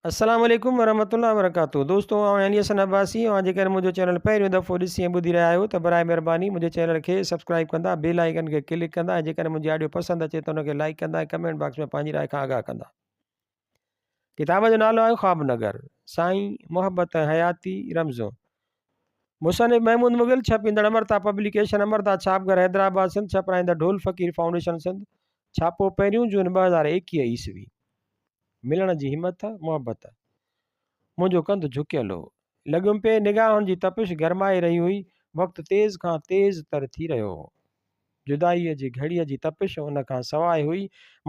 السلام عليڪم ورحمة الله وبرڪاته دوستو آئون علي حسن عباسي اوهان جيڪڏهن منهنجو چينل پهريون دفعو ڏسي ۽ ٻڌي رهيا آهيو ته برائي مهرباني منهنجي چينل کي سبسڪرائب ڪندا بيل آئيڪن کي ڪلڪ ڪندا ۽ جيڪڏهن منهنجي آڊيو پسند اچي ته ان کي لائڪ ڪندا ۽ ڪمينٽ باڪس ۾ پنهنجي راء کان آگاهه ڪندا ڪتاب جو نالو آهي خواب نگر سائين محبت ۽ حياتي رمزون مصنف محمود مغل ڇپيندڙ امرتا پبليڪيشن امرتا ڇاپ گهر حيدرآباد سنڌ ڇپرائيندڙ ڍول فقير فائونڊيشن سنڌ ڇاپو پهريون جون 2021 عيسوي ملڻ جي همت، محبت. منهنجو ڪنڌ جهڪيل هو. لڳم پئي، نگاهن جي تپش گرمائي رهي هئي. وقت تيز کان تيز تر ٿي رهيو هو. جدائيء جي گهڙيء جي تپش ان کان سواء هئي.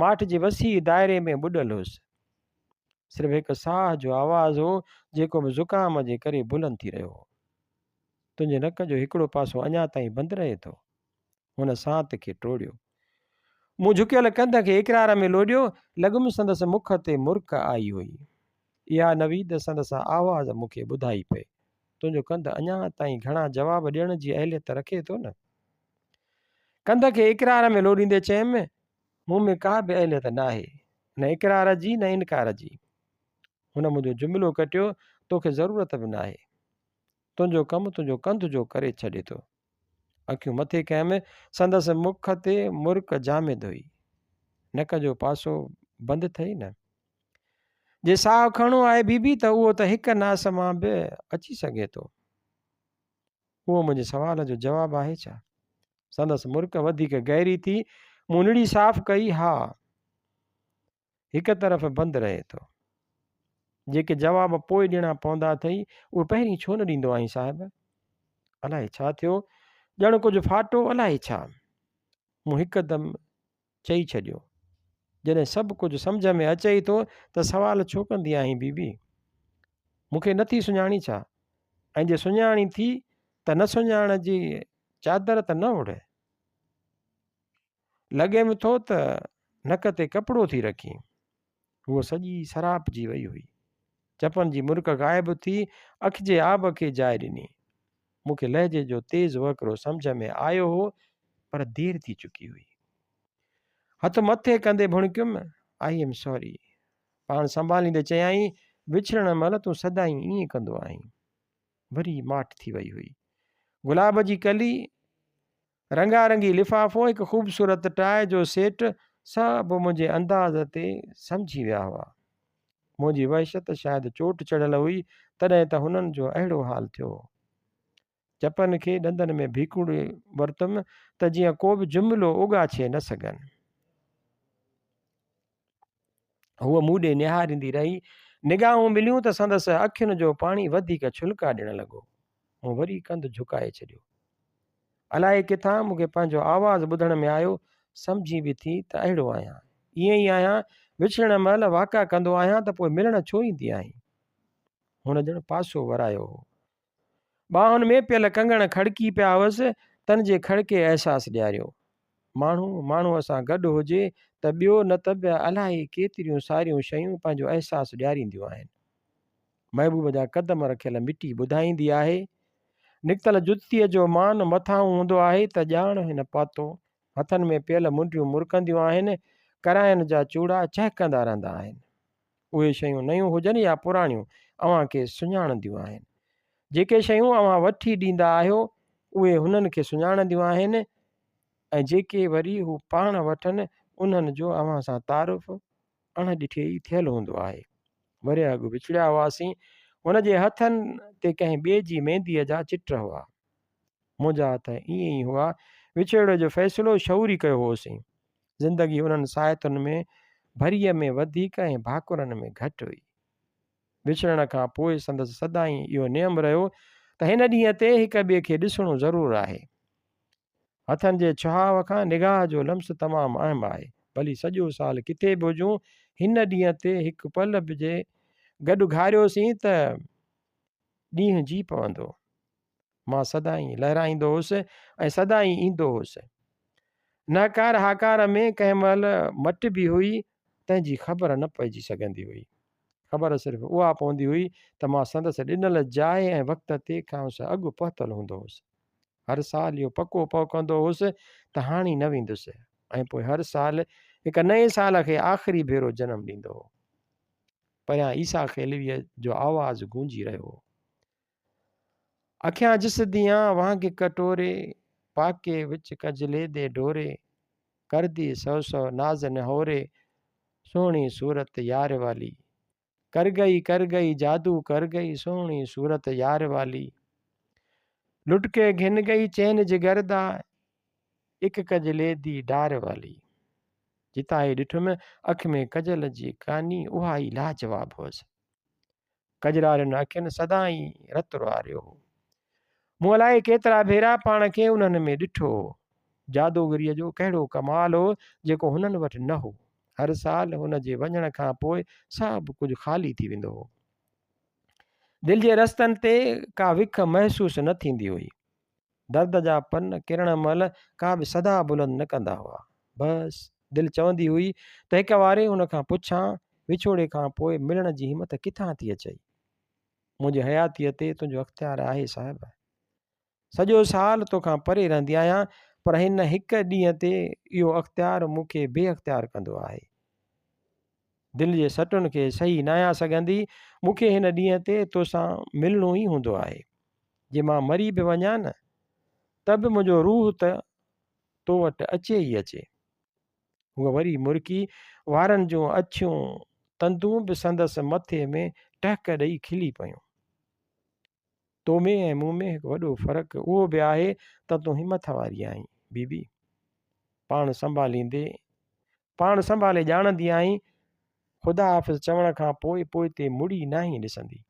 ماٺ جي وسيع دائري ۾ ٻڏل هيس. صرف هڪ ساهه جو آواز هو، جيڪو به زڪام جي ڪري بلند ٿي رهيو هو. تنهنجي نڪ جو هڪڙو پاسو اڃا تائين بند رهي ٿو. هن سانت کي ٽوڙيو. مون جهڪيل ڪنڌ کي اقرار ۾ لوڏيو، لڳم سندس مک تي مرڪ آئي هئي. اها نويد سندس آواز مون کي ٻڌائي پئي. تنهنجو ڪنڌ اڃا تائين گهڻا جواب ڏيڻ جي اهليت رکي ٿو نه؟ ڪنڌ کي اقرار ۾ لوڏيندي چيم، مون ۾ ڪا به اهليت ناهي، نه اقرار جي نه انڪار جي. هن منهنجو جملو ڪٽيو، توکي ضرورت به ناهي. تنهنجو ڪم تنهنجو ڪنڌ جو ڪري ڇڏي ٿو. اکيون مٿي ڪيم، سندس مک تي مرڪ جامد هئي. نڪ جو پاسو بند ٿئي نه. جي ساهه کڻڻو آهي بي بي ته اهو ته هڪ ناس مان به اچي سگهي ٿو. اهو منهنجي سوال جو جواب آهي ڇا؟ سندس مرڪ وڌيڪ گهري ٿي. مون نڙي صاف ڪئي، ها. هڪ طرف بند رهي ٿو. جيڪي جواب پوء ڏيڻا پوندا اٿئي، اهي پهرين ڇو نه ڏيندو آهين صاحب؟ الائي ڇا ٿيو، ڄڻ ڪجهه ڦاٽو الائي ڇا؟ مون هڪدم چئي ڇڏيو. جڏهن سڀ ڪجهه سمجهه ۾ اچئي ٿو ته سوال ڇو ڪندي آهين بي بي؟ مون کي نٿي سڃاڻين ڇا؟ ۽ جي سڃاڻين ٿي ته نه سڃاڻڻ جي چادر ته نه اوڙهه. لڳيم ٿو ته نڪ تي ڪپڙو ٿي رکين. هوء سڄي سراپجي وئي هئي. چپن جي مرڪ غائب ٿي اک جي آب کي جاء ڏني. مون کي لهجي جو تيز وهڪرو سمجهه ۾ آيو هو پر دير ٿي چڪي هئي. هٿ مٿي ڪندي ڀڻڪيم، I am sorry. پاڻ سنڀاليندي چيائين، وڇڙڻ مهل تون سدائين ائين ڪندو آهين. وري ماٺ ٿي وئي هئي. گلاب جي ڪلي رنگا رنگي لفافو، هڪ خوبصورت ٽاء جو سيٽ سڀ منهنجي انداز تي سمجهي ويا هئا. منهنجي وحشت شايد چوٽ چڙهيل هئي، تڏهن ته هنن جو اهڙو حال ٿيو هو. چپن کي ڏندن ۾ ڀيڪوڙي ورتم ته جيئن ڪو به جملو اوڳاڇي نه سگهن. هوء مون ڏي نهاريندي رهي. نگاهون مليون ته سندس اکين جو پاڻي وڌيڪ ڇلڪا ڏيڻ لڳو. مون وري ڪنڌ جهڪائي ڇڏيو. الائي ڪٿان مون کي پنهنجو آواز ٻڌڻ ۾ آيو، سمجهين به ٿي ته اهڙو آهيان. ائين ئي آهيان، وڇڙڻ مهل واڪا ڪندو آهيان ته پوء ملڻ ڇو ايندي آهين؟ هن ڄڻ پاسو ورايو هو. ٻانهن ۾ پيل ڪنگڻ کڙڪي پيا هئس، تن جي کڙڪي احساس ڏياريو. ماڻهو، ماڻهوء سان گڏ هجي ته ٻيو نه ته به الائي ڪيتريون ساريون شيون پنهنجو احساس ڏيارينديون آهن. محبوب جا قدم رکيل مٽي ٻڌائيندي آهي. نڪتل جتيء جو مان مٿانهون هوندو آهي ته ڄاڻ هن پاتو. هٿن ۾ پيل منڊيون مرڪنديون آهن، ڪراين جا چوڙا چهڪندا رهندا آهن. اهي شيون نيون هجن يا پراڻيون، اوهان کي سڃاڻنديون آهن. جيڪي شيون اوهان وٺي ڏيندا آهيو، اهي هنن کي سڃاڻنديون آهن ۽ جيڪي وري هو پاڻ وٺن، انهن جو اوهان سان تعارف اڻ ڏٺي ئي ٿيل هوندو آهي. ورهيه اڳ وڇڙيا هئاسين. هن جي هٿن تي ڪنهن ٻئي جي مينديء جا چٽ هئا. منهنجا هٿ ائين ئي هئا. وڇوڙي جو فيصلو شعوري ڪيو هوسين. زندگي انهن ساعتن ۾ ڀريء ۾ وڌيڪ ۽ ڀاڪرن ۾ گهٽ هئي. وڇڙڻ کان پوء سندس سدائين اهو نيم رهيو ته هن ڏينهن تي هڪ ٻئي کي ڏسڻو ضرور آهي. هٿن جي ڇهاء کان نگاهه جو لمس تمام اهم آهي. ڀلي سڄو سال ڪٿي به هجون، هن ڏينهن تي هڪ پل به جي گڏ گهاريوسين ته ڏينهن جي پوندو. مان سدائين لهرائيندو هوس ۽ سدائين ايندو هوس. نهڪار هاڪار ۾ ڪنهن مهل مٽ به هئي، تنهن جي خبر نه پئجي سگهندي هئي. خبر صرف اها پوندي هئي ته مان سندس ڏنل جاء ۽ وقت تي کانئس اڳ پهتل هوندو هوس. هر سال اهو پڪو پهه ڪندو هوس ته هاڻي نه ويندس ۽ پوء هر سال هڪ نئين سال کي آخري ڀيرو جنم ڏيندو هو. پريان عيسيٰ خيلويء جو آواز گونجي رهيو هو. اکيان جس ديان وانگ ڪٽوري، پاڪي وچ ڪجلي the ڊوري، ڪردي سو سو ناز نهوري، سهڻي صورت يار والي. ڪر گئي ڪر گئي جادو ڪر گئي، سهڻي صورت يار والي. لٽڪي گهن گئي چين جگر دا، اک ڪجلي the ڊار والي. جتان ئي ڏٺم اک ۾ ڪجل جي ڪاني اها ئي لاجواب هئس. ڪجرارين اکين سدائين رت روئاريو هو. مون الائي ڪيترا ڀيرا پاڻ کي انهن ۾ ڏٺو هو. جادوگريء جو ڪهڙو ڪمال هو جيڪو هنن وٽ نه هو. هر سال هن جي وڃڻ کان پوء سڀ ڪجهه خالي ٿي ويندو هو. دل جي رستن تي ڪا وک محسوس نه ٿيندي هئي. درد جا پن ڪرڻ مهل ڪا به صدا بلند نه ڪندا هئا. بس دل چوندي هئي ته هڪ واري هن کان پڇان، وڇوڙي کان پوء ملڻ جي همت ڪٿان ٿي اچئي؟ منهنجي حياتيء تي تنهنجو اختيار آهي صاحب. سڄو سال توکان پري رهندي آهيان، پر هن هڪ ڏينهن تي اهو اختيار مون کي بي اختيار ڪندو آهي. دل جي سٽن کي سهي ناهيان سگهندي، مون کي هن ڏينهن تي توسان ملڻو ئي هوندو آهي. جي مان مري به وڃان نه ته به منهنجو روح ته تو وٽ اچي ئي اچي. هوء وري مرڪي، وارن جون اڇيون تندون به سندس مٿي ۾ ٽهڪ ڏئي کلي پيون. تو ۾ ۽ مون ۾ هڪ وڏو فرق اهو به آهي ته تون همٿ واري آهين بي بي. پاڻ سنڀاليندي پاڻ سنڀالي ڄاڻندي آهين، خدا حافظ چوڻ کان پوء پوئتي مڙي ناهين ڏسندي.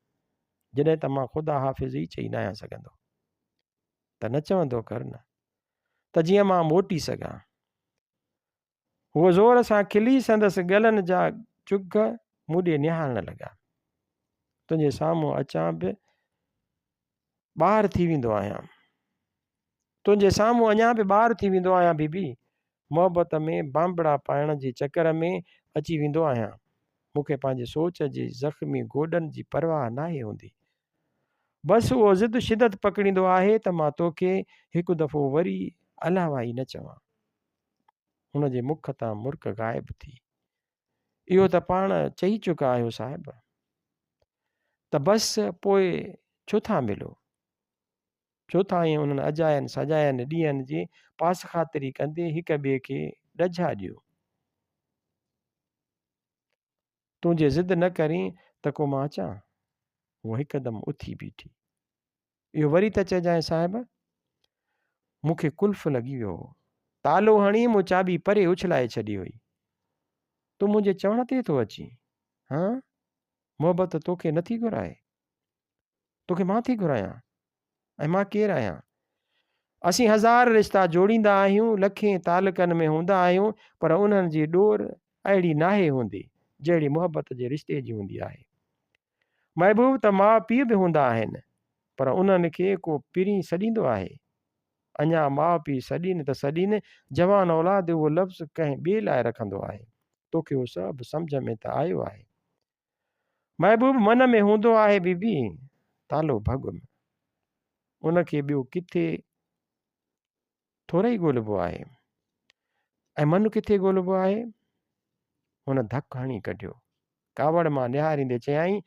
جڏهن ته مان خدا حافظ ئي چئي ناهيان سگهندو. ته نه چوندو ڪر نه. ته جيئن مان موٽي سگهان. هوء زور سان کلي سندس ڳلن جا چگهه مون ڏي نهارڻ لڳا. تنهنجي سامهون اچان به ٻار ٿي ويندو آهيان. تنهنجي سامهون اڃا به ٻار ٿي ويندو آهيان بي بي. محبت ۾ بانبڙا پائڻ جي چڪر ۾ اچي ويندو آهيان. مون کي پنهنجي سوچ جي زخمي گوڏن جي پرواهه ناهي هوندي. بس اهو ضد شدت پڪڙيندو آهي ته مان توکي هڪ دفعو وري الاهوائي نه چوان. هن جي مک تان مرڪ غائب ٿي. اهو ته پاڻ چئي چڪا آهيو صاحب. ته بس پوء ڇو ٿا ملو؟ ڇو ٿا ائين انهن اجاين سجاين ڏينهن جي پاسخاطري ڪندي هڪ ٻئي کي ڏجها ڏيو؟ تون جي ضد نه ڪرين ته ڪو مان اچان؟ هوء هڪدم اٿي بيٺي. اهو وري ته چئجانء صاحب! مون کي قلف لڳي ويو هو. تالو هڻي مون چاٻي پري اڇلائي ڇڏي هئي. تون منهنجي چوڻ تي ٿو اچين؟ هان؟ محبت توکي نٿي گهرائي؟ توکي مان ٿي گهرايان؟ ۽ مان ڪير آهيان؟ اسين هزار رشتا جوڙيندا آهيون، لکين تعلقن ۾ هوندا آهيون، پر انهن جي ڏور اهڙي ناهي هوندي، جهڙي محبت جي رشتي جي هوندي آهي. محبوب ته ماء پيء به هوندا آهن، پر انهن کي ڪو پرين سڏيندو آهي؟ اڃا ماء پيء سڏين ته سڏين، جوان اولاد اهو لفظ ڪنهن ٻئي لاء رکندو آهي. توکي اهو سڀ سمجهه ۾ ته آيو آهي. محبوب من ۾ هوندو آهي بي بي، تالو ڀڳ ۾. ان کي ٻيو ڪٿي ٿورئي ڳولبو آهي. ۽ من ڪٿي ڳولبو آهي؟ هن ڌڪ هڻي ڪڍيو. ڪاوڙ مان نهاريندي چيائين،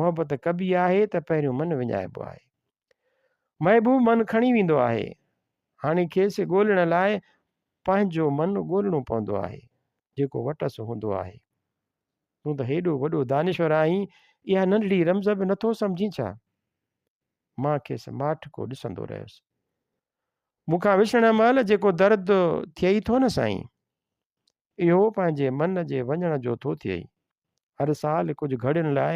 محبت ڪبي آهي ته پهريون من وڃائبو آهي. محبوب من کڻي ويندو آهي. هاڻي کيس ڳولڻ لاء پنهنجو من ڳولڻو پوندو آهي، جيڪو وٽس هوندو آهي. تون ته هيڏو وڏو دانشور آهين، اها ننڍڙي رمز به نٿو سمجهين ڇا؟ مان کيس ماٺ ڪو ڏسندو رهيس. مون کان وڇڙڻ مهل جيڪو درد ٿئي ٿو نه سائين، اهو پنهنجي من جي وڃڻ جو ٿو ٿئي. هر سال ڪجهه گهڙين لاء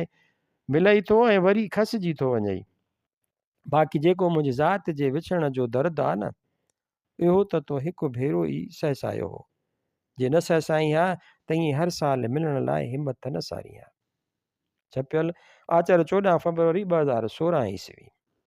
ملئي ٿو ۽ وري کسجي ٿو وڃئي. باقي جيڪو منهنجي ذات جي وڇڙڻ جو درد آ نه، اهو ته تو هڪ ڀيرو ئي سهسايو هو. جي نه سهسائين ها ته ائين هر سال ملڻ لاء همت نه سارين ها. ڇپيل، آچر 14 فبروري 2016 عيسوي.